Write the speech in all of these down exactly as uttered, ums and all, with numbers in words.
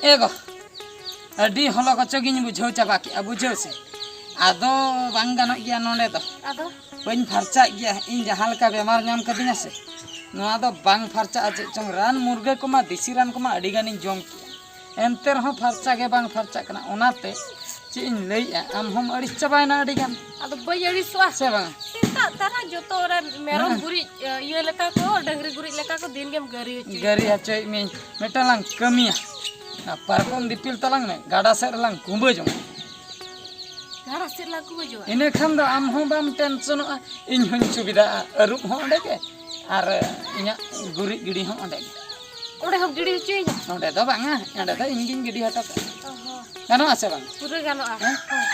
ᱮ ᱜᱚ, ᱟᱹᱰᱤ ᱦᱚᱞᱚ ᱜᱚᱪᱚ ᱜᱤᱧ ᱵᱩᱡᱷᱟᱹᱣ ᱪᱟᱵᱟ ᱠᱮᱜᱼᱟ, ᱵᱩᱡᱷᱟᱹᱣ ᱥᱮ᱾ ᱟᱫᱚ ᱵᱟᱝ ᱜᱟᱱᱚᱜ ᱜᱮᱭᱟ ᱱᱚᱰᱮ ᱫᱚ᱾ ᱟᱫᱚ? ᱵᱟᱹᱧ ᱯᱷᱟᱨᱪᱟᱜ ᱜᱮᱭᱟ, ᱤᱧ ᱡᱟᱦᱟᱸ ᱞᱮᱠᱟ ᱵᱮᱢᱟᱨ ᱧᱟᱢ ᱠᱟᱫᱤᱧᱟ ᱥᱮ, ᱱᱚᱣᱟ ᱫᱚ ᱵᱟᱝ ᱯᱷᱟᱨᱪᱟᱜᱼᱟ᱾ ᱪᱮᱫ ᱪᱚᱝ ᱨᱟᱱ ᱢᱩᱨᱜᱟᱹ ᱠᱚᱢᱟ, ᱫᱮᱥᱤ ᱨᱟᱱ ᱠᱚᱢᱟ ᱟᱹᱰᱤ ᱜᱟᱱᱤᱧ ᱡᱚᱢ ᱠᱮᱜᱼᱟ, ᱮᱱᱛᱮ ᱨᱮᱦᱚᱸ ᱯᱷᱟᱨᱪᱟ ᱜᱮ ᱵᱟᱝ ᱯᱷᱟᱨᱪᱟᱜ ᱠᱟᱱᱟ᱾ ᱚᱱᱟᱛᱮ ᱪᱮᱫ ᱤᱧ ᱞᱟᱹᱭᱮᱜᱼᱟ, ᱟᱢ ᱦᱚᱸᱢ ᱟᱹᱲᱤᱥ ᱪᱟᱵᱟᱭᱮᱱᱟ ᱟᱹᱰᱤ ᱜᱟᱱ᱾ ᱟᱫᱚ ᱵᱟᱹᱧ ᱟᱹᱲᱤᱥᱚᱜᱼᱟ᱾ ᱥᱮ ᱵᱟᱝ? ᱥᱮᱛᱟᱜ ᱛᱟᱨᱟ ᱡᱚᱛᱚ ᱚᱱᱟ ᱢᱮᱨᱚᱢ ᱦᱮᱸ᱾ ᱜᱩᱨᱤᱡ, ᱤᱭᱟᱹ ᱞᱮᱠᱟ ᱠᱚ, ᱰᱟᱹᱝᱨᱤ ᱜᱩᱨᱤᱡ ᱞᱮᱠᱟ ᱠᱚ ᱫᱤᱱ ᱜᱮᱢ ᱜᱟᱹᱨᱤ ᱦᱚᱪᱚᱭᱟ᱾ ᱜᱟᱹᱨᱤ ᱦᱚᱪᱚᱭᱮᱫ ᱢᱤᱭᱟᱹᱧ᱾ ᱢᱤᱫᱴᱟᱝ ᱞᱟᱝ ᱠᱟᱹᱢᱤᱭᱟ, ᱚᱱᱟ ᱯᱟᱨᱠᱚᱢ ᱫᱤᱯᱤᱞ ᱛᱟᱞᱟᱝ ᱢᱮ, ᱜᱟᱰᱟ ᱥᱮᱫ ᱨᱮᱞᱟᱝ ᱠᱩᱸᱵᱟᱹ ᱡᱚᱝᱟ᱾ ᱜᱟᱰᱟ ᱥᱮᱫ ᱞᱟᱝ ᱠᱩᱸᱵᱟᱹ ᱡᱚᱝᱟ? ᱤᱱᱟᱹ ᱠᱷᱟᱱ ᱫᱚ ᱟᱢ ᱦᱚᱸ ᱵᱟᱢ ᱴᱮᱱᱥᱚᱱᱚᱜᱼᱟ, ᱤᱧ ᱦᱚᱸᱧ ᱥᱩᱵᱤᱫᱷᱟᱜᱼᱟ᱾ ᱟᱹᱨᱩᱵ ᱦᱚᱸ ᱚᱸᱰᱮ ᱜᱮ, ᱟᱨ ᱤᱧᱟᱹᱜ ᱜᱩᱨᱤᱡ ᱜᱤᱰᱤ ᱦᱚᱸ ᱚᱸᱰᱮ ᱜᱮ᱾ ᱚᱸᱰᱮ ᱦᱚᱸᱢ ᱜᱤᱰᱤ ᱦᱚᱪᱚᱭᱤᱧᱟ? ᱚᱸᱰᱮ ᱫᱚ ᱵᱟᱝᱟ, ᱚᱸᱰᱮ ᱫᱚ ᱤᱧ ᱜᱤᱧ ᱜᱤᱰᱤ ᱦᱚᱴᱚ ᱠᱟᱜᱼᱟ᱾ ᱚ ᱦᱚᱸ᱾ ᱜᱟᱱᱚᱜᱼᱟ ᱥᱮ ᱵᱟᱝ? ᱯᱩᱨᱟᱹ ᱜᱟᱱᱚᱜᱼᱟ᱾ ᱦᱮᱸ? ᱦᱮᱸ᱾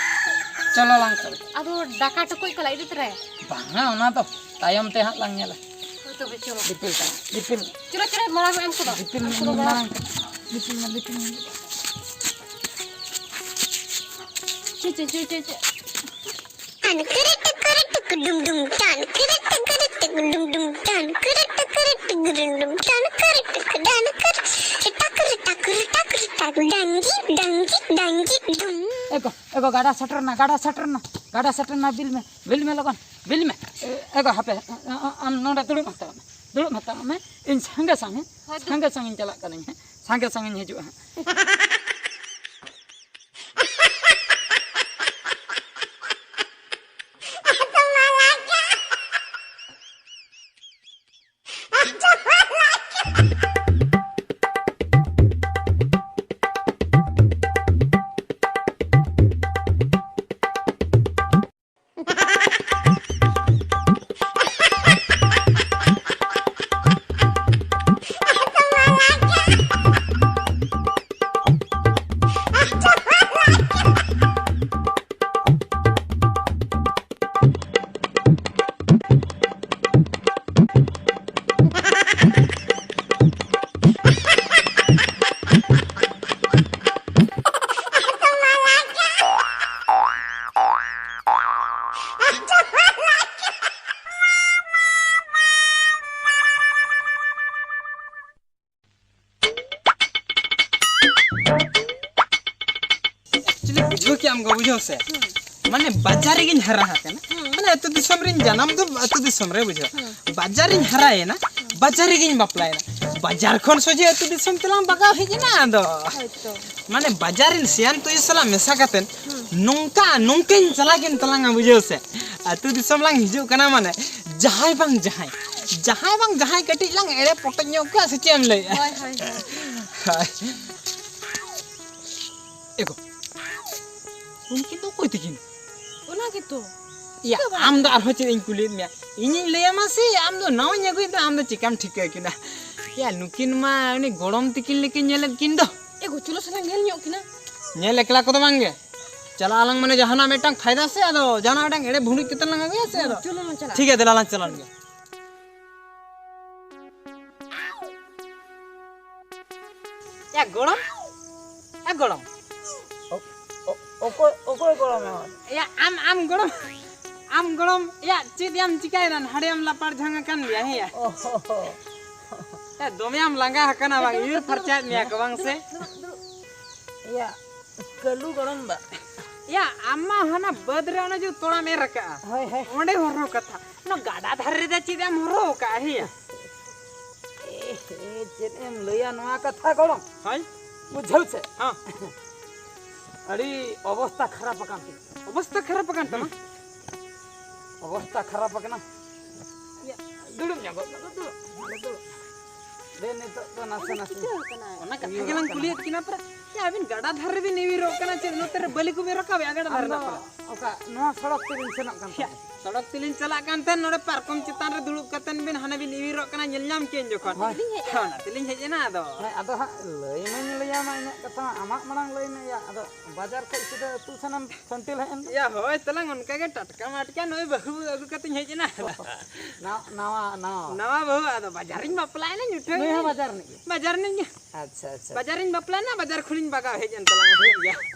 ᱪᱚᱞᱚ ᱞᱟᱝ ᱛᱚᱵᱮ᱾ ᱟᱫᱚ ᱫᱟᱠᱟ ᱴᱩᱠᱩᱡ ᱠᱚᱞᱮ ᱤᱫᱤ ᱛᱚᱨᱟᱭᱟ? ᱵᱟᱝᱟ, ᱚᱱᱟ ᱫᱚ ᱛᱟᱭᱚᱢ ᱛᱮ ᱦᱟᱸᱜ ᱞᱟᱝ ᱧᱮᱞᱟ᱾ ᱦᱳᱭ ᱛᱚᱵᱮ ᱪᱚᱞᱚ᱾ ᱫᱤᱯᱤᱞ ᱛᱟᱞᱟᱝ, ᱫᱤᱯᱤᱞ᱾ ᱪᱚᱞᱚ, ᱪᱚᱞᱚ, ᱢᱟᱲᱟᱝ ᱢᱮ ᱟᱢ ᱠᱚᱫᱚ᱾ ᱫᱤᱯᱤᱞ ᱟᱢ ᱢᱮ, ᱠᱚᱫᱚ ᱤᱧ ᱢᱟᱲᱟᱝ᱾ ᱢᱟᱲᱟᱝ ᱠᱟᱱᱟ᱾ ᱫᱤᱯᱤᱞ ᱢᱮ, ᱫᱤᱯᱤᱞ ᱢᱮ᱾ ᱪᱮ, ᱪᱮ, ᱪᱮ, ᱪᱮ, ᱪᱮ᱾ ᱴᱟᱱ ᱠᱤᱨᱤ ᱴᱤᱠᱤᱨᱤ ᱴᱤᱠᱤ ᱰᱩᱢ ᱰᱩᱢ ᱴᱟᱱ ᱠᱤᱨᱤ ᱴᱤᱠᱤᱨᱤ ᱴᱤᱠᱤ ᱰᱩᱢ ᱰᱩᱢ ᱴᱟᱱ ᱠᱤᱨᱤ ᱴᱤᱠᱤᱨᱤ ᱴᱤᱠᱤ ᱰᱩᱢ ᱰᱩᱢ ᱴᱟᱱ ᱠᱤᱨᱤ ᱴᱤᱠᱤ ᱰᱟᱱ ᱠᱤᱨᱤ ᱴᱟᱠ ᱴᱟᱠ ᱴᱟᱠ ᱴᱟᱠ ᱰᱟᱝᱜᱤ ᱰᱟᱝᱜᱤ ᱰᱟᱝᱜᱤ ᱰᱩᱢ᱾ ᱮ ᱜᱚ, ᱮ ᱜᱚ, ᱜᱟᱰᱟ ᱥᱮᱴᱮᱨ ᱱᱟ, ᱜᱟᱰᱟ ᱥᱮᱴᱮᱨ ᱱᱟ, ᱜᱟᱰᱟ ᱥᱮᱴᱮᱨ ᱱᱟ, ᱵᱤᱞ ᱢᱮ, ᱵᱤᱞ ᱢᱮ ᱞᱚᱜᱚᱱ, ᱵᱤᱞ ᱢᱮ᱾ ᱮ, ᱮ ᱜᱚ, ᱦᱟᱯᱮ, ᱟ-, ᱟ-, ᱟᱢ ᱱᱚᱰᱮ ᱫᱩᱲᱩᱵ ᱦᱟᱛᱟᱲᱚᱜ ᱢᱮ, ᱫᱩᱲᱩᱵ ᱦᱟᱛᱟᱲᱚᱜ ᱢᱮ, ᱤᱧ ᱥᱟᱸᱜᱮ ᱥᱟᱸᱜᱮ, ᱦᱳᱭ, ᱫᱩ- ᱥᱟᱸᱜᱮ ᱥᱟᱸᱜᱮᱧ ᱪᱟᱞᱟᱜ ᱠᱟᱹᱱᱟᱹᱧ ᱦᱟᱸᱜ, ᱥᱟᱸᱜᱮ ᱥᱟᱸᱜᱮᱧ ᱦᱤᱡᱩᱜᱼᱟ ᱦᱟᱸᱜ᱾ ᱵᱩᱡᱷᱟᱹᱣ ᱠᱮᱜ ᱟᱢ ᱜᱚ, ᱵᱩᱡᱷᱟᱹᱣ ᱥᱮ? ᱦᱩᱸ᱾ ᱢᱟᱱᱮ ᱵᱟᱡᱟᱨ ᱨᱮᱜᱤᱧ ᱦᱟᱨᱟ ᱟᱠᱟᱱᱟ᱾ ᱦᱩᱸ᱾ ᱢᱟᱱᱮ ᱟᱹᱛᱩ ᱫᱤᱥᱚᱢ ᱨᱤᱧ ᱡᱟᱱᱟᱢ ᱫᱚ ᱟᱹᱛᱩ ᱫᱤᱥᱚᱢ ᱨᱮ, ᱵᱩᱡᱷᱟᱹᱣ᱾ ᱦᱩᱸ᱾ ᱵᱟᱡᱟᱨ ᱨᱤᱧ ᱦᱟᱨᱟᱭᱮᱱᱟ, ᱵᱟᱡᱟᱨ ᱨᱮᱜᱤᱧ ᱵᱟᱯᱞᱟᱭᱮᱱᱟ᱾ ᱵᱟᱡᱟᱨ ᱠᱷᱚᱱ ᱥᱚᱡᱷᱮ ᱟᱹᱛᱩ ᱫᱤᱥᱚᱢ ᱛᱮᱞᱟᱝ ᱵᱟᱜᱟᱣ ᱦᱮᱡ ᱮᱱᱟ ᱟᱫᱚ᱾ ᱦᱳᱭᱛᱚ᱾ ᱢᱟᱱᱮ ᱵᱟᱡᱟᱨ ᱨᱮᱱ ᱥᱮᱭᱟᱱ ᱛᱩᱭᱩ ᱥᱟᱞᱟᱜ ᱢᱮᱥᱟ ᱠᱟᱛᱮᱱ ᱦᱩᱸ᱾ ᱱᱚᱝᱠᱟ, ᱱᱚᱝᱠᱟᱧ ᱪᱟᱞᱟᱜ ᱠᱤᱱ ᱛᱟᱞᱟᱝᱟ, ᱵᱩᱡᱷᱟᱹᱣ ᱥᱮ? ᱟᱹᱛᱩ ᱫᱤᱥᱚᱢ ᱞᱟᱝ ᱦᱤᱡᱩᱜ ᱠᱟᱱᱟ, ᱢᱟᱱᱮ ᱡᱟᱦᱟᱸᱭ ᱵᱟᱝ ᱡᱟᱦᱟᱸᱭ, ᱡᱟᱦᱟᱸᱭ ᱵᱟᱝ ᱡᱟᱦᱟᱸᱭ ᱠᱟᱹᱴᱤᱡ ᱞᱟᱝ ᱮᱲᱮ ᱯᱚᱴᱚᱡ ᱧᱚᱜ ᱠᱚᱣᱟ, ᱥᱮ ᱪᱮᱫ ᱮᱢ ᱞᱟᱹᱭᱮᱜᱼᱟ? ᱦᱳᱭ, ᱦᱳᱭ, ᱦᱳᱭ᱾ ᱦᱳᱭ᱾ ᱮ ᱜᱳ, ᱩᱱᱠᱤᱱ ᱫᱚ ᱚᱠᱚᱭ ᱛᱟᱹᱠᱤᱱ? ᱚᱱᱟ ᱜᱮᱛᱚ᱾ ᱭᱟ, ᱪᱤᱠᱟᱹ ᱵᱟᱲᱟᱭ ᱟᱢ ᱫᱚ ᱟᱨᱦᱚᱸ ᱪᱮᱫ ᱤᱧ ᱠᱩᱞᱤᱭᱮᱫ ᱢᱮᱭᱟ? ᱤᱧᱤᱧ ᱞᱟᱹᱭᱟᱢᱟ ᱥᱮ ᱟᱢ ᱫᱚ ᱱᱟᱣᱟᱧ ᱟᱹᱜᱩᱭᱮᱫ ᱫᱚ, ᱟᱢ ᱫᱚ ᱪᱮᱠᱟᱢ ᱴᱷᱤᱠᱟᱹ ᱠᱤᱱᱟ? ᱭᱟ, ᱱᱩᱠᱤᱱ ᱢᱟ ᱩᱱᱤ ᱜᱚᱲᱚᱢ ᱛᱤᱠᱤᱱ ᱞᱮᱠᱟᱧ ᱧᱮᱞᱮᱫ ᱠᱤᱱ ᱫᱚ᱾ ᱮ ᱜᱳ, ᱪᱚᱞᱚ ᱥᱮ ᱞᱟᱝ ᱧᱮᱞ ᱧᱚᱜ ᱠᱤᱱᱟ᱾ ᱧᱮᱞ ᱮᱠᱞᱟ ᱠᱚᱫᱚ ᱵᱟᱝ ᱜᱮ, ᱪᱟᱞᱟᱜ ᱟᱞᱟᱝ, ᱢᱟᱱᱮ ᱡᱟᱦᱟᱱᱟᱜ ᱢᱤᱫᱴᱟᱝ ᱯᱷᱟᱭᱫᱟ ᱥᱮ, ᱟᱫᱚ ᱡᱟᱦᱟᱱᱟᱜ ᱢᱤᱫᱴᱟᱝ ᱮᱲᱮ ᱵᱷᱩᱸᱰᱩᱡ ᱠᱟᱛᱮ ᱞᱟᱝ ᱟᱹᱜᱩᱭᱟ ᱥᱮ, ᱟᱫᱚ᱾ ᱪᱚᱞᱚ ᱞᱟᱝ ᱪᱟᱞᱟᱜᱼᱟ᱾ ᱴᱷᱤᱠ ᱜᱮᱭᱟ, ᱫᱮᱞᱟ ᱞᱟᱝ ᱪᱟᱞᱟᱜ ᱜᱮ᱾ ᱭᱟ ᱜᱚᱲᱚᱢ, ᱭᱟ ᱜᱚᱲᱚᱢ᱾ ᱚ-, ᱚ-, ᱚᱠᱚᱭ, ᱚᱠᱚᱭ ᱜᱚᱲᱚᱢ ᱮᱢᱟᱢ? ᱭᱟ ᱟᱢ, ᱟᱢ ᱜᱚᱲᱚᱢ, ᱟᱢ ᱜᱚᱲᱚᱢ, ᱭᱟ ᱪᱮᱫ ᱭᱟᱢ ᱪᱤᱠᱟᱹᱭᱮᱱᱟ? ᱦᱟᱸᱰᱮ ᱭᱟᱢ ᱞᱟᱯᱟᱲ ᱡᱷᱟᱝ ᱟᱠᱟᱱ ᱜᱮᱭᱟ, ᱦᱮᱸ ᱭᱟ᱾ ᱚ ᱦᱚ ᱦᱚ᱾ ᱭᱟ ᱫᱚᱢᱮ ᱭᱟᱢ ᱞᱟᱸᱜᱟ ᱟᱠᱟᱱᱟ ᱵᱟᱝ? ᱫᱩᱲᱩᱵ, ᱩᱭᱩᱨ ᱫᱩᱲᱩᱵ, ᱯᱷᱟᱨᱪᱟᱭᱮᱫ ᱢᱮᱭᱟ ᱠᱚ ᱵᱟᱝ ᱥᱮ? ᱫᱩᱲᱩᱵ, ᱫᱩᱲᱩᱵ, ᱫᱩᱲᱩᱵ᱾ ᱭᱟ ᱠᱟᱹᱞᱩ ᱜᱚᱲᱚᱢ ᱵᱟ᱾ ᱭᱟ ᱟᱢ ᱢᱟ ᱦᱟᱱᱟ ᱵᱟᱹᱫᱽ ᱨᱮ ᱚᱱᱮ ᱡᱮ ᱛᱚᱲᱟᱢ ᱮᱨ ᱟᱠᱟᱜᱼᱟ, ᱦᱳᱭ, ᱦᱳᱭ᱾ ᱚᱸᱰᱮ ᱦᱚᱨᱦᱚ ᱠᱟᱛᱷᱟ᱾ ᱱᱚᱣᱟ ᱜᱟᱰᱟ ᱫᱷᱟᱨᱮ ᱨᱮᱫᱚ ᱪᱮᱫ ᱮᱢ ᱦᱚᱨᱦᱚ ᱟᱠᱟᱜᱼᱟ, ᱦᱮᱸ ᱭᱟ? ᱮ, ᱮ, ᱪᱮᱫ ᱮᱢ ᱞᱟᱹᱭᱟ ᱱᱚᱣᱟ ᱠᱟᱛᱷᱟ ᱜᱚᱲᱚᱢ? ᱦᱳᱭ᱾ ᱵᱩᱡᱷᱟᱹᱣ ᱥᱮ? ᱦᱚᱸ᱾ ᱟᱹᱰᱤ ᱚᱵᱚᱥᱛᱟ ᱠᱷᱟᱨᱟᱯ ᱟᱠᱟᱱ ᱛᱤᱧᱟ᱾ ᱚᱵᱚᱥᱛᱟ ᱠᱷᱟᱨᱟᱯ ᱟᱠᱟᱱ ᱛᱟᱢᱟ? ᱚᱵᱚᱥᱛᱟ ᱠᱷᱟᱨᱟᱯ ᱟᱠᱟᱱᱟ᱾ ᱭᱟ᱾ ᱫᱩᱲᱩᱵ ᱧᱚᱜᱚᱜ ᱢᱮ, ᱫᱩᱲᱩᱵ, ᱫᱩᱲᱩᱵ᱾ ᱫᱮ, ᱱᱤᱛᱚᱜ ᱫᱚ ᱱᱟᱥᱮ ᱟᱫᱚ ᱱᱟᱥᱮ ᱪᱤᱠᱟᱹ ᱟᱠᱟᱱᱟ? ᱚᱱᱟ ᱠᱟᱛᱷᱟ ᱩᱭᱦᱟᱹᱨᱚᱜ ᱜᱮᱞᱟᱝ ᱠᱟᱱᱟ᱾ ᱠᱩᱞᱤᱭᱮᱫ ᱠᱤᱱᱟ ᱯᱮ᱾ ᱭᱟ, ᱟᱹᱵᱤᱱ ᱜᱟᱰᱟ ᱫᱷᱟᱨᱮ ᱨᱮᱵᱤᱱ ᱤᱣᱤᱨᱚᱜ ᱠᱟᱱᱟ, ᱪᱮᱫ ᱱᱚᱛᱮ ᱨᱮ ᱵᱟᱹᱞᱤ ᱠᱚᱵᱤᱱ ᱨᱟᱠᱟᱵᱮᱜᱼᱟ ᱜᱟᱰᱟ ᱫᱷᱟᱨᱮ ᱟᱢ ᱫᱚ ᱨᱮᱱᱟᱜ ᱯᱟᱲᱟ? ᱚᱠᱟ ᱱᱚᱣᱟ ᱥᱚᱲᱚᱠ ᱛᱮᱵᱤᱱ ᱥᱮᱱᱚᱜ ᱠᱟᱱ ᱭᱟ, ᱛᱟᱦᱮᱸᱫ? ᱥᱚᱲᱚᱠ ᱛᱮᱞᱤᱧ ᱪᱟᱞᱟᱜ ᱠᱟᱱ ᱛᱟᱦᱮᱸᱫ, ᱱᱚᱰᱮ ᱯᱟᱨᱠᱚᱢ ᱪᱮᱛᱟᱱ ᱨᱮ ᱫᱩᱲᱩᱵ ᱠᱟᱛᱮᱱ ᱵᱤᱱ ᱦᱟᱱᱮ ᱵᱤᱱ ᱤᱣᱤᱨᱚᱜ ᱠᱟᱱᱟ, ᱧᱮᱞ ᱧᱟᱢ ᱠᱮᱫ ᱡᱚᱠᱷᱚᱱ᱾ ᱦᱳᱭ᱾ ᱦᱮᱸ, ᱚᱱᱟ ᱛᱮᱞᱤᱧ ᱦᱮᱡ ᱮᱱᱟ ᱟᱫᱚ᱾ ᱦᱮᱸ, ᱟᱫᱚ ᱦᱟᱸᱜ ᱞᱟᱹᱭ ᱢᱟᱧ ᱞᱟᱹᱭᱟᱢᱟ ᱤᱧᱟᱹᱜ ᱠᱟᱛᱷᱟ ᱢᱟ, ᱟᱢᱟᱜ ᱢᱟᱲᱟᱝ ᱞᱟᱹᱭ ᱢᱮ ᱭᱟ᱾ ᱟᱫᱚ ᱵᱟᱡᱟᱨ ᱠᱷᱚᱡ ᱥᱤᱫᱷᱟᱹ ᱟᱹᱛᱩ ᱥᱮᱱᱮᱢ ᱥᱟᱱᱴᱤᱞ ᱦᱮᱡ ᱮᱱ ᱫᱚ? ᱭᱟ, ᱦᱳᱭ, ᱛᱟᱞᱟᱝ ᱚᱱᱠᱟ ᱜᱮ ᱴᱟᱴᱠᱟ ᱢᱟᱴᱠᱟ ᱱᱩᱭ ᱵᱟᱹᱦᱩ ᱟᱹᱜᱩ ᱠᱟᱛᱮᱧ ᱦᱮᱡ ᱮᱱᱟ᱾ ᱱᱟᱣᱟ, ᱱᱟᱣᱟ, ᱱᱟᱣᱟ᱾ ᱱᱟᱣᱟ ᱵᱟᱹᱦᱩ, ᱟᱫᱚ ᱵᱟᱡᱟᱨ ᱨᱤᱧ ᱵᱟᱯᱞᱟᱭᱮᱱᱟ, ᱧᱩᱴᱷᱟᱹ ᱱᱩᱭ ᱦᱚᱸ ᱜᱮ᱾ ᱵᱟᱡᱟᱨ ᱨᱤᱱᱤᱡ ᱜᱮ? ᱵᱟᱡᱟᱨ ᱨᱤᱱᱤᱡ ᱜᱮ᱾ ᱟᱪᱪᱷᱟ, ᱟᱪᱪᱷᱟ᱾ ᱵᱟᱡᱟᱨ ᱨᱤᱧ ᱵᱟᱯᱞᱟᱭᱮᱱᱟ, ᱵᱟᱡᱟᱨ ᱠᱷᱚᱱᱤᱧ ᱵᱟᱜᱟᱣ ᱦᱮᱡ ᱮᱱ ᱛᱟᱞᱟᱝᱟ᱾ ᱦᱳᱭ,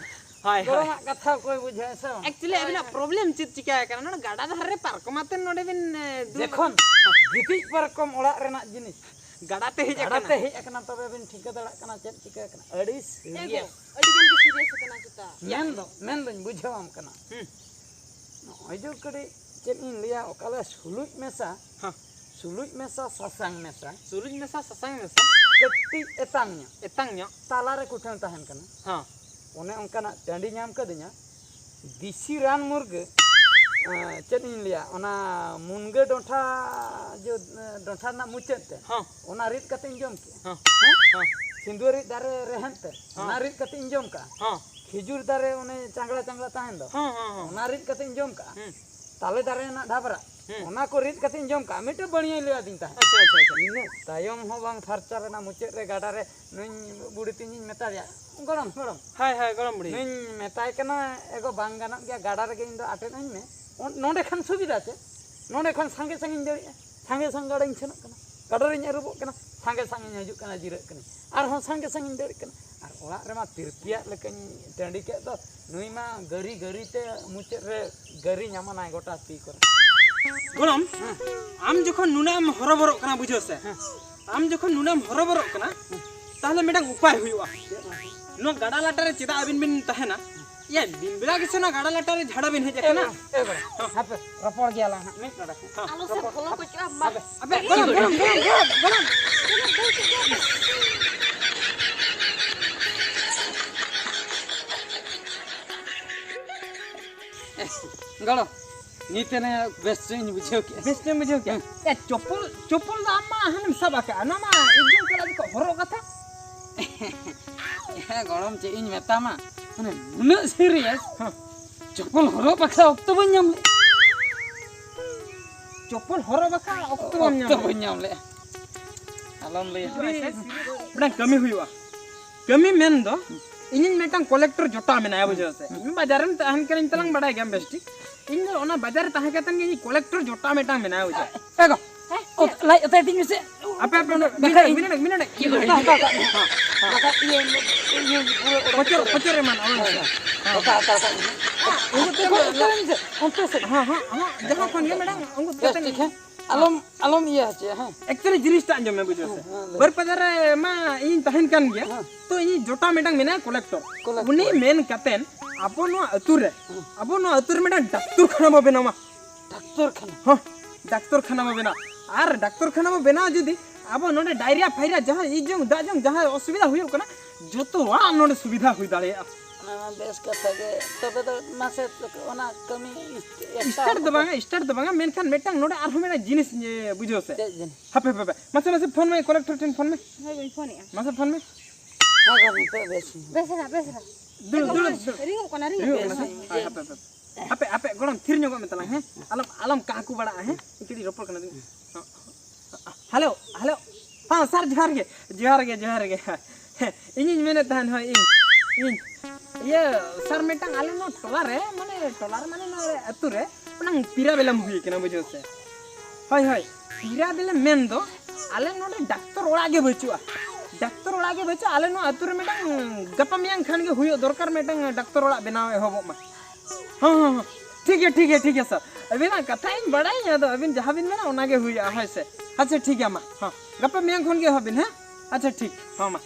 ᱦᱳᱭ᱾ ᱜᱚᱲᱚᱢᱟᱜ ᱠᱟᱛᱷᱟ ᱚᱠᱚᱭ ᱵᱩᱡᱷᱟᱹᱣᱟ, ᱥᱮ ᱵᱟᱝ? Actually, ᱟᱹᱵᱤᱱᱟᱜ problem ᱪᱮᱫ ᱪᱤᱠᱟᱹ ᱟᱠᱟᱱᱟ? ᱱᱚᱰᱮ ᱜᱟᱰᱟ ᱫᱷᱟᱨᱮ ᱨᱮ ᱯᱟᱨᱠᱚᱢ ᱟᱛᱮ ᱱᱚᱰᱮ ᱵᱤᱱ, ᱮ, ᱫᱩᱲᱩᱵ ᱡᱚᱠᱷᱚᱱ ᱟᱠᱟᱱᱟ᱾ ᱜᱤᱛᱤᱡ ᱯᱟᱨᱠᱚᱢ ᱚᱲᱟᱜ ᱨᱮᱱᱟᱜ ᱡᱤᱱᱤᱥ, ᱜᱟᱰᱟ ᱛᱮ ᱦᱮᱡ ᱜᱟᱰᱟ ᱟᱠᱟᱱᱟ᱾ ᱛᱮ ᱦᱮᱡ ᱟᱠᱟᱱᱟ, ᱛᱚᱵᱮ ᱵᱤᱱ ᱴᱷᱤᱠᱟᱹ ᱫᱟᱲᱮᱭᱟᱜ ᱠᱟᱱᱟ ᱪᱮᱫ ᱪᱤᱠᱟᱹ ᱟᱠᱟᱱᱟ? ᱟᱹᱰᱤ ᱮ ᱜᱚ, serious᱾ ᱟᱹᱰᱤ ᱜᱟᱱ ᱜᱮ serious ᱟᱠᱟᱱᱟ ᱪᱮᱛᱟ᱾ ᱢᱮᱱ ᱫᱚ, ᱢᱮᱱ ᱫᱚᱧ ᱵᱩᱡᱷᱟᱹᱣᱟᱢ ᱠᱟᱱᱟ᱾ ᱦᱩᱸ᱾ ᱱᱚᱜᱼᱚᱭ ᱡᱮ ᱠᱟᱹᱴᱤᱡ ᱪᱮᱫ ᱤᱧ ᱞᱟᱹᱭᱟ, ᱚᱠᱟ ᱞᱮ ᱥᱩᱞᱩᱡ ᱢᱮᱥᱟ, ᱦᱮᱸ᱾ ᱥᱩᱞᱩᱡ ᱢᱮᱥᱟ, ᱥᱟᱥᱟᱝ ᱢᱮᱥᱟ, ᱥᱩᱞᱩᱡ ᱢᱮᱥᱟ, ᱥᱟᱥᱟᱝ ᱢᱮᱥᱟ᱾ ᱠᱟᱹᱴᱤᱡ ᱮᱛᱟᱝ ᱧᱚᱜ, ᱮᱛᱟᱝ ᱧᱚᱜ᱾ ᱛᱟᱞᱟ ᱨᱮ ᱠᱩᱴᱷᱟᱹᱱ ᱛᱟᱦᱮᱱ ᱠᱟᱱᱟ᱾ ᱦᱮᱸ᱾ ᱚᱱᱮ ᱚᱱᱠᱟᱱᱟᱜ ᱴᱟᱺᱰᱤ ᱧᱟᱢ ᱠᱟᱹᱫᱤᱧᱟ᱾ ᱫᱮᱥᱤ ᱨᱟᱱ ᱢᱩᱨᱜᱟᱹ, ᱮᱸ, ᱪᱮᱫ ᱤᱧ ᱞᱟᱹᱭᱟ, ᱚᱱᱟ ᱢᱩᱱᱜᱟᱹ ᱰᱚᱸᱴᱷᱟ, ᱡᱮ, ᱰᱚᱸᱴᱷᱟ ᱨᱮᱱᱟᱜ ᱢᱩᱪᱟᱹᱫ ᱛᱮ, ᱦᱚᱸ᱾ ᱚᱱᱟ ᱨᱤᱫ ᱠᱟᱛᱮ ᱤᱧ ᱡᱚᱢ ᱠᱮᱜᱼᱟ᱾ ᱦᱚᱸ᱾ ᱦᱮᱸ? ᱦᱚᱸ᱾ ᱥᱤᱸᱫᱩᱣᱟᱹᱨᱤ ᱫᱟᱨᱮ ᱨᱮᱦᱮᱫ ᱛᱮ, ᱦᱚᱸ᱾ ᱚᱱᱟ ᱨᱤᱫ ᱠᱟᱛᱮ ᱤᱧ ᱡᱚᱢ ᱠᱟᱜᱼᱟ᱾ ᱦᱚᱸ᱾ ᱠᱷᱤᱡᱩᱨ ᱫᱟᱨᱮ ᱚᱱᱮ ᱪᱟᱝᱜᱽᱲᱟ ᱪᱟᱝᱜᱽᱲᱟ ᱛᱟᱦᱮᱱ ᱫᱚ, ᱦᱚᱸ, ᱦᱚᱸ, ᱦᱚᱸ᱾ ᱚᱱᱟ ᱨᱤᱫ ᱠᱟᱛᱮ ᱤᱧ ᱡᱚᱢ ᱠᱟᱜᱼᱟ᱾ ᱦᱩᱸ᱾ ᱛᱟᱞᱮ ᱫᱟᱨᱮ ᱨᱮᱱᱟᱜ ᱰᱷᱟᱵᱽᱨᱟ, ᱦᱩᱸ᱾ ᱚᱱᱟ ᱠᱚ ᱨᱤᱫ ᱠᱟᱛᱮ ᱤᱧ ᱡᱚᱢ ᱠᱟᱜᱼᱟ᱾ ᱢᱤᱫᱴᱮᱱ ᱵᱟᱹᱲᱤᱭᱟᱹᱧ ᱞᱟᱹᱭ ᱟᱹᱫᱤᱧ ᱛᱟᱦᱮᱸᱫ᱾ ᱟᱪᱪᱷᱟ, ᱟᱪᱪᱷᱟ, ᱟᱪᱪᱷᱟ᱾ ᱤᱱᱟᱹ ᱛᱟᱭᱚᱢ ᱦᱚᱸ ᱵᱟᱝ ᱯᱷᱟᱨᱪᱟ ᱞᱮᱱᱟ, ᱢᱩᱪᱟᱹᱫ ᱨᱮ ᱜᱟᱰᱟ ᱨᱮ ᱱᱩᱭ ᱵᱩᱲᱦᱤ ᱛᱤᱧᱤᱧ ᱢᱮᱛᱟᱫᱮᱭᱟ, "ᱜᱚᱲᱚᱢ, ᱜᱚᱲᱚᱢ, ᱦᱳᱭ, ᱦᱳᱭ, ᱜᱚᱲᱚᱢ ᱵᱩᱲᱦᱤ᱾ ᱱᱩᱭᱧ ᱢᱮᱛᱟᱭ ᱠᱟᱱᱟ, ᱮᱜᱳ, ᱵᱟᱝ ᱜᱟᱱᱚᱜ ᱜᱮᱭᱟ, ᱜᱟᱰᱟ ᱨᱮᱜᱮ ᱤᱧ ᱫᱚ ᱟᱴᱮᱫ ᱟᱹᱧ ᱢᱮ, ᱚᱱ-, ᱱᱚᱸᱰᱮ ᱠᱷᱟᱱ ᱥᱩᱵᱤᱫᱷᱟ ᱪᱮᱫ? ᱱᱚᱸᱰᱮ ᱠᱷᱚᱱ ᱥᱟᱸᱜᱮ ᱥᱟᱺᱜᱤᱧ ᱫᱟᱲᱮᱭᱟᱜᱼᱟ, ᱥᱟᱸᱜᱮ ᱥᱟᱸᱜᱮ ᱜᱟᱰᱟᱧ ᱥᱮᱱᱚᱜ ᱠᱟᱱᱟ, ᱜᱟᱰᱟ ᱨᱤᱧ ᱟᱹᱨᱩᱵᱚᱜ ᱠᱟᱱᱟ, ᱥᱟᱸᱜᱮ ᱥᱟᱸᱜᱮᱧ ᱦᱤᱡᱩᱜ ᱠᱟᱱᱟ, ᱡᱤᱨᱟᱹᱜ ᱠᱟᱹᱱᱟᱹᱧ, ᱟᱨᱦᱚᱸ ᱥᱟᱸᱜᱮ ᱥᱟᱺᱜᱤᱧ ᱫᱟᱹᱲ ᱠᱟᱱᱟ, ᱟᱨ ᱚᱲᱟᱜ ᱨᱮᱢᱟ ᱛᱤᱨᱯᱤᱭᱟᱜ ᱞᱮᱠᱟᱧ ᱴᱟᱺᱰᱤ ᱠᱮᱫ ᱫᱚ, ᱱᱩᱭ ᱢᱟ ᱜᱟᱹᱨᱤ ᱜᱟᱹᱨᱤ ᱛᱮ ᱢᱩᱪᱟᱹᱫ ᱨᱮ ᱜᱟᱹᱨᱤ ᱧᱟᱢᱟᱱᱟᱭ ᱜᱚᱴᱟ ᱛᱤ ᱠᱚᱨᱮ᱾" ᱜᱚᱲᱚᱢ, ᱦᱮᱸ᱾ ᱟᱢ ᱡᱚᱠᱷᱚᱱ ᱱᱩᱱᱟᱹᱜ ᱮᱢ ᱦᱚᱨᱚᱵᱚᱨᱚᱜ ᱠᱟᱱᱟ, ᱵᱩᱡᱷᱟᱹᱣ ᱥᱮ, ᱦᱮᱸ᱾ ᱟᱢ ᱡᱚᱠᱷᱚᱱ ᱱᱩᱱᱟᱹᱜ ᱮᱢ ᱦᱚᱨᱚᱵᱚᱨᱚᱜ ᱠᱟᱱᱟ, ᱦᱮᱸ᱾ ᱛᱟᱦᱞᱮ ᱢᱤᱫᱴᱟᱝ ᱩᱯᱟᱭ ᱦᱩᱭᱩᱜᱼᱟ᱾ ᱪᱮᱫ ᱩᱯᱟᱭ? ᱱᱚᱣᱟ ᱜᱟᱰᱟ ᱞᱟᱴᱟ ᱨᱮ ᱪᱮᱫᱟᱜ ᱟᱹᱵᱤᱱ ᱵᱤᱱ ᱛᱟᱦᱮᱱᱟ? ᱭᱟ, ᱫᱤᱱ ᱵᱮᱲᱟ ᱜᱮᱥᱮ ᱱᱚᱣᱟ ᱜᱟᱰᱟ ᱞᱟᱴᱟ ᱨᱮ ᱡᱷᱟᱲᱟ ᱵᱤᱱ ᱦᱮᱡ ᱟᱠᱟᱱᱟ? ᱮ, ᱮ, ᱦᱟᱯᱮ, ᱨᱚᱯᱚᱲ ᱜᱮᱭᱟᱞᱟᱝ ᱦᱟᱸᱜ, ᱢᱤᱫ ᱰᱚᱸᱰᱮᱠ᱾ ᱦᱮᱸ᱾ ᱟᱞᱚ ᱥᱮ ᱨᱚᱯᱚᱲ, ᱵᱚᱞᱚ ᱦᱟᱯᱮ, ᱠᱚᱪᱚᱜᱼᱟ, ᱢᱟ᱾ ᱦᱟᱯᱮ, ᱦᱟᱯᱮ, ᱜᱚᱲᱚᱢ, ᱜᱚᱲᱚᱢ, ᱜᱚᱲᱚᱢ, ᱜᱚᱲᱚᱢ᱾ ᱜᱚᱲᱚ, ᱱᱤᱛ ᱮᱱᱮ ᱵᱮᱥ ᱧᱚᱜ ᱤᱧ ᱵᱩᱡᱷᱟᱹᱣ ᱠᱮᱜᱼᱟ᱾ ᱵᱮᱥ ᱧᱚᱜ ᱮᱢ ᱵᱩᱡᱷᱟᱹᱣ ᱠᱮᱜᱼᱟ? ᱦᱮᱸ᱾ ᱮ, ᱪᱚᱯᱚᱞ, ᱪᱚᱯᱚᱞ ᱫᱚ ᱟᱢ ᱢᱟ ᱦᱟᱱᱮᱢ ᱥᱟᱵ ᱟᱠᱟᱜᱼᱟ, ᱱᱚᱣᱟ ᱢᱟ exam ᱪᱟᱞᱟᱜ ᱡᱚᱠᱷᱚᱱ ᱦᱚᱨᱚᱜ ᱠᱟᱛᱷᱟ᱾ ᱦᱮᱸ ᱜᱚᱲᱚᱢ, ᱪᱮᱫ ᱤᱧ ᱢᱮᱛᱟᱢᱟ, ᱢᱟᱱᱮ ᱱᱩᱱᱟᱹᱜ serious, ᱦᱮᱸ᱾ ᱪᱚᱯᱚᱞ ᱦᱚᱨᱚᱜ ᱵᱟᱠᱷᱨᱟ ᱚᱠᱛᱚ ᱵᱟᱹᱧ ᱧᱟᱢ ᱞᱮᱫ᱾ ᱪᱚᱯᱚᱞ ᱦᱚᱨᱚᱜ ᱵᱟᱠᱷᱨᱟ ᱚᱠᱛᱚ ᱵᱟᱢ ᱧᱟᱢ ᱚᱠᱛᱚ ᱞᱮᱫ? ᱵᱟᱹᱧ ᱧᱟᱢ ᱞᱮᱫ᱾ ᱟᱞᱚᱢ ᱞᱟᱹᱭᱟ᱾ ᱢᱤᱫᱴᱟᱝ ᱠᱟᱹᱢᱤ ᱦᱩᱭᱩᱜᱼᱟ᱾ ᱠᱟᱹᱢᱤ ᱢᱮᱱ ᱫᱚ, ᱤᱧᱤᱧ ᱢᱤᱫᱴᱟᱝ collector ᱡᱚᱴᱟᱣ ᱢᱮᱱᱟᱭᱟ, ᱵᱩᱡᱷᱟᱹᱣ ᱥᱮ? ᱤᱧ ᱵᱟᱡᱟᱨ ᱨᱮᱢ ᱛᱟᱦᱮᱱ ᱠᱟᱱᱟᱧ ᱛᱟᱞᱟᱝ ᱵᱟᱰᱟᱭ ᱜᱮᱭᱟᱢ ᱵᱮᱥ ᱴᱷᱤᱠ᱾ ᱤᱧ ᱫᱚ ᱚᱱᱟ ᱵᱟᱡᱟᱨ ᱨᱮ ᱛᱟᱦᱮᱸ ᱠᱟᱛᱮ ᱜᱮ ᱤᱧ collector ᱡᱚᱴᱟᱣ ᱢᱤᱫᱴᱟᱝ ᱢᱮᱱᱟᱭᱟ, ᱵᱩᱡᱷᱟᱹᱣ᱾ ᱮ ᱜᱚ, ᱚ, ᱞᱟᱡ ᱚᱛᱮ ᱤᱫᱤᱧ ᱢᱮᱥᱮ᱾ ᱟᱯᱮ, ᱟᱯᱮ, ᱚᱸᱰᱮ ᱵᱟᱠᱷᱟᱡ ᱢᱤᱱᱤᱴ, ᱤᱧ ᱢᱤᱱᱤᱴ, ᱢᱤᱱᱤᱴ᱾ ᱦᱟᱛᱟᱣ ᱠᱟᱜ ᱢᱮ᱾ ᱦᱮᱸ᱾ ᱵᱟᱠᱷᱟᱡ ᱤᱭᱟᱹ, ᱤᱭᱟᱹ, ᱯᱩᱨᱟᱹ ᱚᱰᱚᱠ ᱯᱚᱪᱚᱨ, ᱩᱛᱟᱹᱨ᱾ ᱯᱚᱪᱚᱨ ᱮᱢᱟᱱ, ᱦᱳᱭ᱾ ᱦᱳᱭ, ᱦᱳᱭ᱾ ᱦᱮᱸ᱾ ᱦᱟᱛᱟᱣ, ᱦᱟᱛᱟᱣ ᱠᱟᱜ ᱢᱮ᱾ ᱩᱱᱠᱩ ᱛᱮ ᱚᱱᱛᱮ ᱥᱮᱫ, ᱚᱱᱛᱮ ᱥᱮᱫ᱾ ᱦᱮᱸ, ᱦᱮᱸ, ᱦᱮᱸ, ᱡᱟᱦᱟᱸ ᱠᱷᱚᱱ ᱜᱮ ᱢᱮᱰᱟᱢ, ᱩᱱᱠᱩ ᱵᱮᱥ ᱠᱟᱛᱮ ᱴᱷᱤᱠ, ᱦᱮᱸ᱾ ᱟᱞᱚᱢ ᱟᱞᱚᱢ ᱤᱭᱟᱹ ᱦᱚᱪᱚᱭᱟ, ᱦᱮᱸ᱾ ᱮᱠᱪᱩᱭᱮᱞᱤ ᱡᱤᱱᱤᱥᱴᱟᱜ ᱟᱸᱡᱚᱢ ᱢᱮ, ᱵᱩᱡᱷᱟᱹᱣ ᱥᱮ᱾ ᱦᱮᱸ, ᱦᱮᱸ, ᱞᱟᱹᱭ ᱵᱟᱹᱨᱯᱟᱫᱟ ᱨᱮ ᱢᱟ ᱤᱧ ᱛᱟᱦᱮᱱ ᱠᱟᱱ ᱜᱮᱭᱟ᱾ ᱦᱮᱸ᱾ ᱛᱚ ᱤᱧᱤᱡ ᱡᱚᱴᱟ ᱢᱤᱫᱴᱟᱝ ᱢᱮᱱᱟᱭᱟ ᱠᱚᱞᱮᱠᱴᱚᱨ᱾ ᱠᱚᱞᱮᱠᱴᱚᱨ᱾ ᱩᱱᱤ ᱢᱮᱱ ᱠᱟᱛᱮᱱ ᱟᱵᱚ ᱱᱚᱣᱟ ᱟᱹᱛᱩ ᱨᱮ, ᱦᱮᱸ᱾ ᱟᱵᱚ ᱱᱚᱣᱟ ᱟᱹᱛᱩ ᱨᱮ ᱢᱤᱫᱴᱟᱝ ᱰᱟᱠᱛᱚᱨ ᱠᱷᱟᱱᱟ ᱵᱚ ᱵᱮᱱᱟᱣᱟ᱾ ᱰᱟᱠᱛᱚᱨ ᱠᱷᱟᱱᱟ? ᱦᱚᱸ, ᱰᱟᱠᱛᱚᱨ ᱠᱷᱟᱱᱟ ᱵᱚ ᱵᱮᱱᱟᱣᱟ᱾ ᱟᱨ ᱰᱟᱠᱛᱚᱨ ᱠᱷᱟᱱᱟ ᱵᱚ ᱵᱮᱱᱟᱣᱟ ᱡᱩᱫᱤ, ᱟᱵᱚ ᱱᱚᱰᱮ ᱰᱟᱭᱨᱤᱭᱟ ᱯᱷᱟᱭᱨᱤᱭᱟ ᱡᱟᱦᱟᱸ ᱤᱡ ᱡᱚᱝ ᱫᱟᱜ ᱡᱚᱝ ᱡᱟᱦᱟᱸ ᱚᱥᱩᱵᱤᱫᱷᱟ ᱦᱩᱭᱩᱜ ᱠᱟᱱᱟ, ᱡᱚᱛᱚᱣᱟᱜ ᱱᱚᱰᱮ ᱥᱩᱵᱤᱫᱷᱟ ᱦᱩᱭ ᱫᱟᱲᱮᱭᱟᱜᱼᱟ᱾ ᱚᱱᱟ ᱢᱟ ᱵᱮᱥ ᱠᱟᱛᱷᱟ ᱜᱮ᱾ ᱛᱚᱵᱮ ᱫᱚ ᱢᱟᱥᱮ ᱚᱱᱟ ᱠᱟᱹᱢᱤ ᱮᱠᱴᱟ ᱥᱴᱟᱨᱴ ᱫᱚ ᱵᱟᱝᱟ, ᱥᱴᱟᱨᱴ ᱫᱚ ᱵᱟᱝᱟ, ᱢᱮᱱᱠᱷᱟᱱ ᱢᱤᱫᱴᱟᱝ ᱱᱚᱰᱮ ᱟᱨᱦᱚᱸ ᱢᱤᱫᱴᱟᱝ ᱡᱤᱱᱤᱥ, ᱮ, ᱵᱩᱡᱷᱟᱹᱣ ᱥᱮ᱾ ᱪᱮᱫ ᱡᱤᱱᱤᱥ? ᱦᱟᱯᱮ, ᱦᱟᱯᱮ, ᱦᱟᱯᱮ᱾ ᱢᱟᱥᱮ, ᱢᱟᱥᱮ ᱯᱷᱳᱱ ᱢᱮ, ᱠᱚᱞᱮᱠᱴᱚᱨ ᱴᱷᱮᱱ ᱯᱷᱳᱱ ᱢᱮ᱾ ᱦᱳᱭ, ᱵᱟᱹᱧ ᱯᱷᱳᱱᱮᱜᱼᱟ᱾ ᱢᱟᱥᱮ ᱯᱷᱳᱱ ᱢᱮ᱾ ᱦᱮᱸ, ᱦᱮᱸ, ᱱᱤᱛᱚᱜ ᱵᱮᱥ ᱜᱮ᱾ ᱫᱩᱲᱩᱵ, ᱫᱩᱲᱩᱵ, ᱫᱩᱲᱩᱵ᱾ ᱨᱤᱝᱚᱜ ᱠᱟᱱᱟ, ᱨᱤᱝᱚᱜ ᱠᱟᱱᱟ᱾ ᱵᱮᱥ ᱜᱮ᱾ ᱦᱳᱭ, ᱦᱟᱯᱮ, ᱦᱟᱯᱮ᱾ ᱦᱟᱯᱮ, ᱦᱟᱯᱮ, ᱜᱚᱲᱚᱢ, ᱛᱷᱤᱨ ᱧᱚᱜᱚᱜ ᱢᱮ ᱛᱟᱞᱟᱝ, ᱦᱮᱸ? ᱟᱞᱚᱢ, ᱟᱞᱚᱢ ᱠᱟᱦᱠᱩ ᱵᱟᱲᱟᱜᱼᱟ, ᱦᱮᱸ? ᱤᱧ ᱠᱟᱹᱴᱤᱡ ᱨᱚᱯᱚᱲ ᱠᱟᱱᱟ ᱫᱩᱧ᱾ Hello, hello. ᱦᱮᱸ, ᱥᱟᱨ, ᱡᱚᱦᱟᱨ ᱜᱮ᱾ ᱡᱚᱦᱟᱨ ᱜᱮ, ᱡᱚᱦᱟᱨ ᱜᱮ᱾ ᱦᱮᱸ, ᱤᱧᱤᱧ ᱢᱮᱱᱮᱫ ᱛᱟᱦᱮᱱ, ᱦᱳᱭ, ᱤᱧ, ᱤᱧ᱾ ᱤᱭᱟᱹ, ᱥᱟᱨ, ᱢᱤᱫᱴᱟᱝ ᱟᱞᱮ ᱱᱚᱣᱟ ᱴᱚᱞᱟ ᱨᱮ, ᱢᱟᱱᱮ, ᱴᱚᱞᱟ ᱨᱮ, ᱢᱟᱱᱮ, ᱱᱚᱣᱟ ᱟᱹᱛᱩ ᱨᱮ, ᱢᱤᱫᱴᱟᱝ ᱯᱤᱨᱟ ᱵᱮᱞᱟᱢ ᱦᱩᱭ ᱠᱟᱱᱟ, ᱵᱩᱡᱷᱟᱹᱣ ᱥᱮ᱾ ᱦᱳᱭ, ᱦᱳᱭ, ᱯᱤᱨᱟ ᱵᱮᱞᱟᱢ ᱢᱮᱱ ᱫᱚ, ᱟᱞᱮ ᱱᱚᱰᱮ ᱰᱟᱠᱛᱚᱨ ᱚᱲᱟᱜ ᱜᱮ ᱵᱟᱹᱪᱩᱜᱼᱟ᱾ ᱰᱟᱠᱛᱚᱨ ᱚᱲᱟᱜ ᱜᱮ ᱵᱟᱹᱪᱩᱜᱼᱟ᱾ ᱟᱞᱮ ᱱᱚᱣᱟ ᱟᱹᱛᱩ ᱨᱮ ᱢᱤᱫᱴᱟᱝ ᱜᱟᱯᱟ ᱢᱮᱭᱟᱝ ᱠᱷᱟᱱ ᱜᱮ ᱦᱩᱭᱩᱜ ᱫᱚᱨᱠᱟᱨ, ᱢᱤᱫᱴᱟᱝ ᱰᱟᱠᱛᱚᱨ ᱚᱲᱟᱜ ᱵᱮᱱᱟᱣ ᱮᱦᱚᱵᱚᱜ ᱢᱟ᱾ ᱦᱚᱸ, ᱦᱚᱸ, ᱦᱚᱸ᱾ ᱴᱷᱤᱠ ᱜᱮᱭᱟ, ᱴᱷᱤᱠ ᱜᱮᱭᱟ, ᱴᱷᱤᱠ ᱜᱮᱭᱟ, ᱥᱟᱨ᱾ ᱟᱹᱵᱤᱱᱟᱜ ᱠᱟᱛᱷᱟ ᱤᱧ ᱵᱟᱲᱟᱭᱟᱹᱧ, ᱟᱫᱚ ᱟᱹᱵᱤᱱ ᱡᱟᱦᱟᱸ ᱵᱤᱱ ᱢᱮᱱᱟ, ᱚᱱᱟ ᱜᱮ ᱦᱩᱭᱩᱜᱼᱟ, ᱦᱳᱭ ᱥᱮ᱾ ᱟᱪᱪᱷᱟ, ᱴᱷᱤᱠ ᱜᱮᱭᱟ, ᱢᱟ, ᱦᱚᱸ᱾ ᱜᱟᱯᱟ ᱢᱮᱭᱟᱝ ᱠᱷᱚᱱ ᱜᱮ ᱮᱦᱚᱵ ᱵᱤᱱ, ᱦᱮᱸ? ᱟᱪᱪᱷᱟ, ᱴᱷᱤᱠ, ᱦᱚᱸ, ᱢᱟ᱾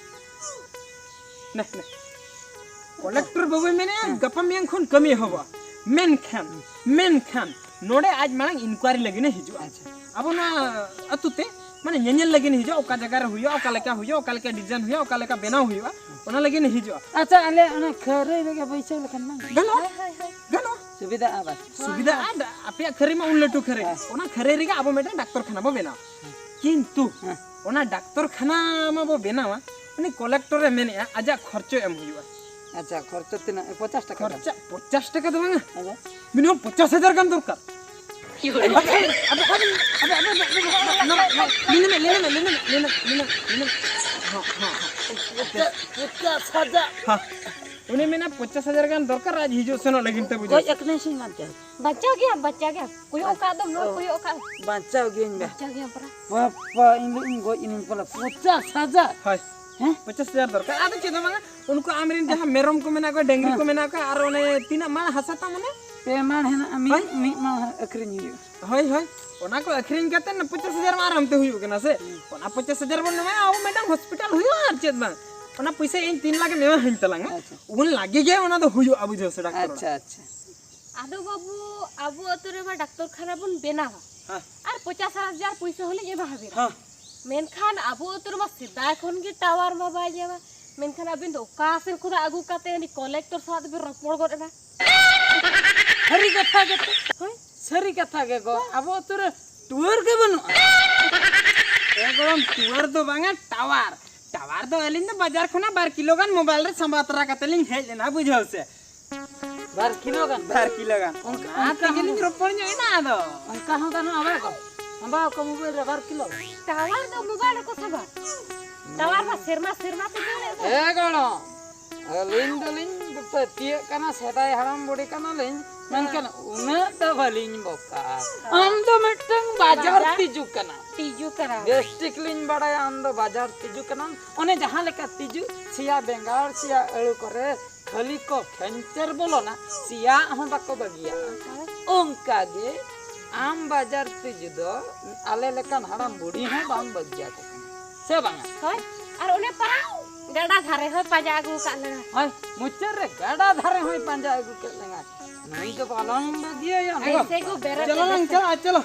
ᱱᱮ, ᱱᱮ᱾ ᱠᱚᱞᱮᱠᱴᱚᱨ ᱵᱟᱹᱵᱩᱭ ᱢᱮᱱᱮᱫᱼᱟ, ᱦᱮᱸ᱾ ᱜᱟᱯᱟ ᱢᱮᱭᱟᱝ ᱠᱷᱚᱱ ᱠᱟᱹᱢᱤ ᱮᱦᱚᱵᱚᱜᱼᱟ᱾ ᱢᱮᱱᱠᱷᱟᱱ, ᱢᱮᱱᱠᱷᱟᱱ, ᱱᱚᱰᱮ ᱟᱡ ᱢᱟᱲᱟᱝ ᱤᱱᱠᱩᱣᱟᱨᱤ ᱞᱟᱹᱜᱤᱫ ᱮ ᱦᱤᱡᱩᱜᱼᱟ᱾ ᱟᱪᱪᱷᱟ᱾ ᱟᱵᱚ ᱱᱚᱣᱟ ᱟᱹᱛᱩ ᱛᱮ, ᱢᱟᱱᱮ, ᱧᱮᱧᱮᱞ ᱞᱟᱹᱜᱤᱫ ᱮ ᱦᱤᱡᱩᱜᱼᱟ, ᱚᱠᱟ ᱡᱟᱭᱜᱟ ᱨᱮ ᱦᱩᱭᱩᱜᱼᱟ, ᱚᱠᱟ ᱞᱮᱠᱟ ᱦᱩᱭᱩᱜᱼᱟ, ᱚᱠᱟ ᱞᱮᱠᱟ ᱰᱤᱡᱟᱭᱤᱱ ᱦᱩᱭᱩᱜᱼᱟ, ᱚᱠᱟ ᱞᱮᱠᱟ ᱵᱮᱱᱟᱣ ᱦᱩᱭᱩᱜᱼᱟ, ᱚᱱᱟ ᱞᱟᱹᱜᱤᱫ ᱮ ᱦᱤᱡᱩᱜᱼᱟ᱾ ᱟᱪᱪᱷᱟ, ᱟᱞᱮ ᱚᱱᱟ ᱠᱷᱟᱹᱨᱟᱹᱭ ᱨᱮᱜᱮ ᱵᱟᱹᱭᱥᱟᱹᱣ ᱞᱮᱠᱷᱟᱱ ᱵᱟᱝ ᱜᱟᱱᱚᱜᱼᱟ? ᱦᱳᱭ, ᱦᱳᱭ, ᱦᱳᱭ᱾ ᱜᱟᱱᱚᱜᱼᱟ᱾ ᱥᱩᱵᱤᱫᱷᱟᱜᱼᱟ ᱵᱟᱝ? ᱥᱩᱵᱤᱫᱷᱟᱜᱼᱟ᱾ ᱟᱨ ᱟᱯᱮᱭᱟᱜ ᱠᱷᱟᱹᱨᱟᱹᱭ ᱢᱟ ᱩᱱ ᱞᱟᱹᱴᱩ ᱠᱷᱟᱹᱨᱟᱹᱭ᱾ ᱦᱮᱸ᱾ ᱚᱱᱟ ᱠᱷᱟᱹᱨᱟᱹᱭ ᱨᱮᱜᱮ ᱟᱵᱚ ᱢᱤᱫᱴᱟᱝ ᱰᱟᱠᱛᱚᱨ ᱠᱷᱟᱱᱟ ᱵᱚ ᱵᱮᱱᱟᱣᱟ᱾ ᱦᱮᱸ᱾ ᱠᱤᱱᱛᱩ ᱦᱮᱸ᱾ ᱚᱱᱟ ᱰᱟᱠᱛᱚᱨ ᱠᱷᱟᱱᱟ ᱢᱟ ᱵᱚ ᱵᱮᱱᱟᱣᱟ, ᱩᱱᱤ ᱠᱚᱞᱮᱠᱴᱚᱨ ᱮ ᱢᱮᱱᱮᱫᱼᱟ ᱟᱡᱟᱜ ᱠᱷᱚᱨᱪᱚ ᱮᱢ ᱦᱩᱭᱩᱜᱼᱟ᱾ ᱟᱪᱪᱷᱟ, ᱠᱷᱚᱨᱪᱟ ᱛᱤᱱᱟᱹᱜ? ᱯᱚᱪᱟᱥ ᱴᱟᱠᱟ ᱜᱟᱱ? ᱠᱷᱚᱨᱪᱟ ᱯᱚᱪᱟᱥ ᱴᱟᱠᱟ ᱫᱚ ᱵᱟᱝᱟ, ᱟᱪᱪᱷᱟ᱾ ᱢᱤᱱᱤᱢᱟᱢ ᱯᱚᱪᱟᱥ ᱦᱟᱡᱟᱨ ᱜᱟᱱ ᱫᱚᱨᱠᱟᱨ᱾ ᱟᱵᱮ, ᱟᱵᱮ, ᱟᱵᱮ, ᱟᱵᱮ, ᱱᱚᱣᱟ, ᱱᱚᱣᱟ, ᱞᱤᱱ ᱢᱮ, ᱞᱤᱱ ᱢᱮ, ᱞᱤᱱ ᱢᱮ, ᱞᱤᱱ ᱢᱮ, ᱞᱤᱱ ᱢᱮ, ᱞᱤᱱ ᱢᱮ᱾ ᱦᱚᱸ, ᱦᱚᱸ, ᱦᱚᱸ᱾ ᱯᱚᱪᱟᱥ, ᱯᱚᱪᱟᱥ ᱦᱟᱡᱟᱨ᱾ ᱦᱚᱸ᱾ ᱩᱱᱤ ᱢᱮᱱᱟ ᱯᱚᱪᱟᱥ ᱦᱟᱡᱟᱨ ᱜᱟᱱ ᱫᱚᱨᱠᱟᱨ, ᱟᱡ ᱦᱤᱡᱩᱜ ᱥᱮᱱᱚᱜ ᱞᱟᱹᱜᱤᱫ ᱛᱮ, ᱵᱩᱡᱷᱟᱹᱣ᱾ ᱜᱚᱡ ᱟᱠᱟᱱᱟᱹᱧ ᱥᱮᱧ ᱵᱟᱧᱪᱟᱣ᱾ ᱵᱟᱧᱪᱟᱣ ᱜᱮᱭᱟᱢ, ᱵᱟᱧᱪᱟᱣ ᱜᱮᱭᱟᱢ᱾ ᱠᱚᱭᱚᱜ ᱠᱟᱜ ᱫᱚᱢ, ᱱᱚᱣᱟ ᱚ᱾ ᱠᱚᱭᱚᱜ ᱠᱟᱜ᱾ ᱵᱟᱧᱪᱟᱣ ᱜᱤᱭᱟᱹᱧ ᱵᱟ᱾ ᱵᱟᱧᱪᱟᱣ ᱜᱮᱭᱟᱢ ᱯᱟᱨᱟ᱾ ᱵᱟᱯᱟ, ᱤᱧ ᱫᱚ ᱤᱧ ᱜᱚᱡ ᱮᱱᱟᱹᱧ ᱯᱟᱞᱮ᱾ ᱯᱚᱪᱟᱥ ᱦᱟᱡᱟᱨ᱾ ᱦᱳᱭ᱾ ᱦᱮᱸ? ᱯᱚᱪᱟᱥ ᱦᱟᱡᱟᱨ ᱫᱚᱨᱠᱟᱨ᱾ ᱟᱫᱚ ᱪᱮᱫ ᱦᱚᱸ ᱵᱟᱝᱟ, ᱩᱱᱠᱩ ᱟᱢᱨᱮᱱ ᱡᱟᱦᱟᱸ ᱢᱮᱨᱚᱢ ᱠᱚ ᱢᱮᱱᱟᱜ ᱠᱚᱣᱟ, ᱰᱟᱹᱝᱨᱤ ᱠᱚ ᱦᱮᱸ᱾ ᱢᱮᱱᱟᱜ ᱠᱚᱣᱟ, ᱟᱨ ᱚᱱᱮ ᱛᱤᱱᱟᱹᱜ ᱢᱟᱲᱟᱝ ᱦᱟᱥᱟ ᱛᱟᱢ ᱚᱱᱮ? ᱯᱮ ᱢᱟᱲ ᱦᱮᱱᱟᱜᱼᱟ, ᱢᱤᱫ, ᱦᱳᱭ᱾ ᱢᱤᱫ ᱢᱟᱲ ᱟᱹᱠᱷᱨᱤᱧ ᱦᱩᱭᱩᱜᱼᱟ᱾ ᱦᱳᱭ, ᱦᱳᱭ᱾ ᱚᱱᱟ ᱠᱚ ᱟᱹᱠᱷᱨᱤᱧ ᱠᱟᱛᱮ ᱯᱚᱪᱟᱥ ᱦᱟᱡᱟᱨ ᱢᱟ ᱟᱨᱟᱢ ᱛᱮ ᱦᱩᱭᱩᱜ ᱠᱟᱱᱟ ᱥᱮ᱾ ᱦᱩᱸ᱾ ᱚᱱᱟ ᱯᱚᱪᱟᱥ ᱦᱟᱡᱟᱨ ᱵᱚᱱ ᱮᱢᱟᱭᱟ, ᱟᱵᱚ ᱢᱤᱫᱴᱟᱝ ᱦᱚᱥᱯᱤᱴᱟᱞ ᱦᱩᱭᱩᱜᱼᱟ, ᱟᱨ ᱪᱮᱫ ᱵᱟᱝ᱾ ᱚᱱᱟ ᱯᱚᱭᱥᱟ ᱤᱧ ᱛᱤᱱ ᱞᱟᱠᱷ ᱮᱢ ᱮᱢᱟᱦᱟᱹᱧ ᱛᱟᱞᱟᱝᱟ, ᱟᱪᱪᱷᱟ᱾ ᱩᱱ ᱞᱟᱜᱮ ᱜᱮ ᱚᱱᱟ ᱫᱚ ᱦᱩᱭᱩᱜᱼᱟ, ᱵᱩᱡᱷᱟᱹᱣ ᱥᱮ, ᱰᱟᱠᱛᱚᱨ ᱚᱲᱟᱜ᱾ ᱟᱪᱪᱷᱟ, ᱟᱪᱪᱷᱟ᱾ ᱟᱫᱚ ᱵᱟᱹᱵᱩ, ᱟᱵᱚ ᱟᱹᱛᱩ ᱨᱮᱢᱟ ᱰᱟᱠᱛᱚᱨ ᱠᱷᱟᱱᱟ ᱵᱚᱱ ᱵᱮᱱᱟᱣᱟ᱾ ᱦᱮᱸ᱾ ᱟᱨ ᱯᱚᱪᱟᱥ ᱦᱟᱡᱟᱨ ᱯᱩᱭᱥᱟᱹ ᱦᱚᱸᱞᱤᱧ ᱮᱢᱟ ᱦᱟᱵᱤᱱᱟ᱾ ᱦᱮᱸ᱾ ᱢᱮᱱᱠᱷᱟᱱ ᱟᱵᱚ ᱟᱹᱛᱩ ᱨᱮᱢᱟ ᱥᱮᱫᱟᱭ ᱠᱷᱚᱱ ᱜᱮ ᱴᱟᱣᱟᱨ ᱢᱟ ᱵᱟᱭ ᱧᱟᱢᱟ᱾ ᱢᱮᱱᱠᱷᱟᱱ ᱟᱹᱵᱤᱱ ᱫᱚ ᱚᱠᱟ ᱥᱮᱱ ᱠᱷᱚᱱᱟᱜ ᱟᱹᱜᱩ ᱠᱟᱛᱮ ᱩᱱᱤ ᱠᱚᱞᱮᱠᱴᱚᱨ ᱥᱟᱞᱟᱜ ᱫᱚᱵᱤᱱ ᱨᱚᱯᱚᱲ ᱜᱚᱫ ᱮᱱᱟ? ᱥᱟᱹᱨᱤ ᱠᱟᱛᱷᱟ ᱜᱮ᱾ ᱦᱳᱭ᱾ ᱥᱟᱹᱨᱤ ᱠᱟᱛᱷᱟ ᱜᱮ ᱜᱚ, ᱟᱵᱚ ᱟᱹᱛᱩ ᱨᱮ ᱴᱩᱣᱟᱹᱨ ᱜᱮ ᱵᱟᱹᱱᱩᱜᱼᱟ᱾ ᱮ ᱜᱚᱲᱚᱢ, ᱴᱩᱣᱟᱹᱨ ᱫᱚ ᱵᱟᱝᱟ, ᱴᱟᱣᱟᱨ᱾ ᱴᱟᱣᱟᱨ ᱫᱚ ᱟᱹᱞᱤᱧ ᱫᱚ ᱵᱟᱡᱟᱨ ᱠᱷᱚᱱᱟᱜ ᱵᱟᱨ ᱠᱤᱞᱳ ᱜᱟᱱ ᱢᱳᱵᱟᱭᱤᱞ ᱨᱮ ᱥᱟᱢᱵᱟᱣ ᱛᱚᱨᱟ ᱠᱟᱛᱮ ᱞᱤᱧ ᱦᱮᱡ ᱞᱮᱱᱟ, ᱵᱩᱡᱷᱟᱹᱣ ᱥᱮ᱾ ᱵᱟᱨ ᱠᱤᱞᱳ ᱜᱟᱱ? ᱵᱟᱨ ᱠᱤᱞᱳ ᱜᱟᱱ᱾ ᱚᱱᱠᱟ, ᱚᱱᱟ ᱚᱱᱠᱟ ᱛᱮᱜᱮ ᱦᱚᱸ ᱞᱤᱧ ᱨᱚᱯᱚᱲ ᱧᱚᱜ ᱮᱱᱟ ᱟᱫᱚ᱾ ᱚᱱᱠᱟ ᱦᱚᱸ ᱜᱟᱱᱚᱜᱼᱟ ᱵᱟᱭ ᱜᱚ? ᱥᱟᱢᱵᱟᱣ ᱠᱚ ᱢᱳᱵᱟᱭᱤᱞ ᱨᱮ ᱵᱟᱨ ᱠᱤᱞᱳ? ᱴᱟᱣᱟᱨ ᱫᱚ ᱢᱳᱵᱟᱭᱤᱞ ᱨᱮᱠᱚ ᱥᱟᱵᱟ᱾ ᱴᱟᱣᱟᱨ ᱢᱟ ᱥᱮᱨᱢᱟ ᱥᱮᱨᱢᱟ ᱛᱮ ᱫᱟᱹᱲᱮᱫ ᱫᱚ᱾ ᱮ ᱜᱚᱲᱚᱢ, ᱟᱹᱞᱤᱧ ᱫᱚᱞᱤᱧ ᱯᱟᱹᱛᱭᱟᱹᱜ ᱠᱟᱱᱟ, ᱥᱮᱫᱟᱭ ᱦᱟᱲᱟᱢ ᱵᱩᱲᱦᱤ ᱠᱟᱱᱟᱞᱤᱧ, ᱢᱮᱱᱠᱷᱟᱱ ᱩᱱᱟᱹᱜ ᱫᱚ ᱵᱟᱹᱞᱤᱧ ᱵᱚᱠᱟ᱾ ᱟᱢ ᱫᱚ ᱢᱤᱫᱴᱟᱝ ᱵᱟᱡᱟᱨ ᱵᱟᱡᱟᱨ? ᱛᱤᱡᱩ ᱠᱟᱱᱟ᱾ ᱛᱤᱡᱩ ᱠᱟᱱᱟ᱾ ᱵᱮᱥ ᱴᱷᱤᱠ ᱞᱤᱧ ᱵᱟᱲᱟᱭᱟ, ᱟᱢ ᱫᱚ ᱵᱟᱡᱟᱨ ᱛᱤᱡᱩ ᱠᱟᱱᱟᱢ᱾ ᱚᱱᱮ ᱡᱟᱦᱟᱸ ᱞᱮᱠᱟ ᱛᱤᱡᱩ ᱥᱮᱭᱟ ᱵᱮᱸᱜᱟᱲ ᱥᱮᱭᱟ ᱟᱹᱲᱩ ᱠᱚᱨᱮ ᱠᱷᱟᱹᱞᱤ ᱠᱚ ᱠᱷᱮᱧᱪᱮᱨ ᱵᱚᱞᱚᱱᱟ, ᱥᱮᱭᱟᱜ ᱦᱚᱸ ᱵᱟᱠᱚ ᱵᱟᱹᱜᱤᱭᱟᱜᱼᱟ᱾ ᱦᱳᱭ᱾ ᱚᱱᱠᱟ ᱜᱮ ᱟᱢ ᱵᱟᱡᱟᱨ ᱛᱤᱡᱩ ᱫᱚ ᱟᱞᱮ ᱞᱮᱠᱟᱱ ᱦᱟᱲᱟᱢ ᱵᱩᱲᱦᱤ ᱦᱚᱸ ᱵᱟᱢ ᱵᱟᱹᱜᱤᱭᱟᱠᱚ ᱠᱟᱱᱟ, ᱥᱮ ᱵᱟᱝᱟ? ᱦᱳᱭ, ᱟᱨ ᱚᱱᱮ ᱯᱟᱨᱟ ᱜᱟᱰᱟ ᱫᱷᱟᱨᱮ ᱦᱚᱸᱭ ᱯᱟᱸᱡᱟ ᱟᱹᱜᱩ ᱟᱠᱟᱫ ᱞᱮᱭᱟ᱾ ᱦᱳᱭ, ᱢᱩᱪᱟᱹᱫ ᱨᱮ ᱜᱟᱰᱟ ᱫᱷᱟᱨᱮ ᱦᱚᱸᱭ ᱯᱟᱸᱡᱟ ᱟᱹᱜᱩ ᱠᱮᱫ ᱞᱮᱭᱟ᱾ ᱱᱩᱭ ᱫᱚ ᱵᱟᱞᱟᱝ ᱵᱟᱹᱜᱤᱭᱟᱭᱟ᱾ ᱮᱭᱥᱮ ᱠᱚ ᱵᱮᱨᱮᱫ ᱪᱚᱞᱚ ᱞᱟᱝ ᱞᱮᱫ ᱪᱟᱞᱟᱜᱼᱟ, ᱪᱚᱞᱚ᱾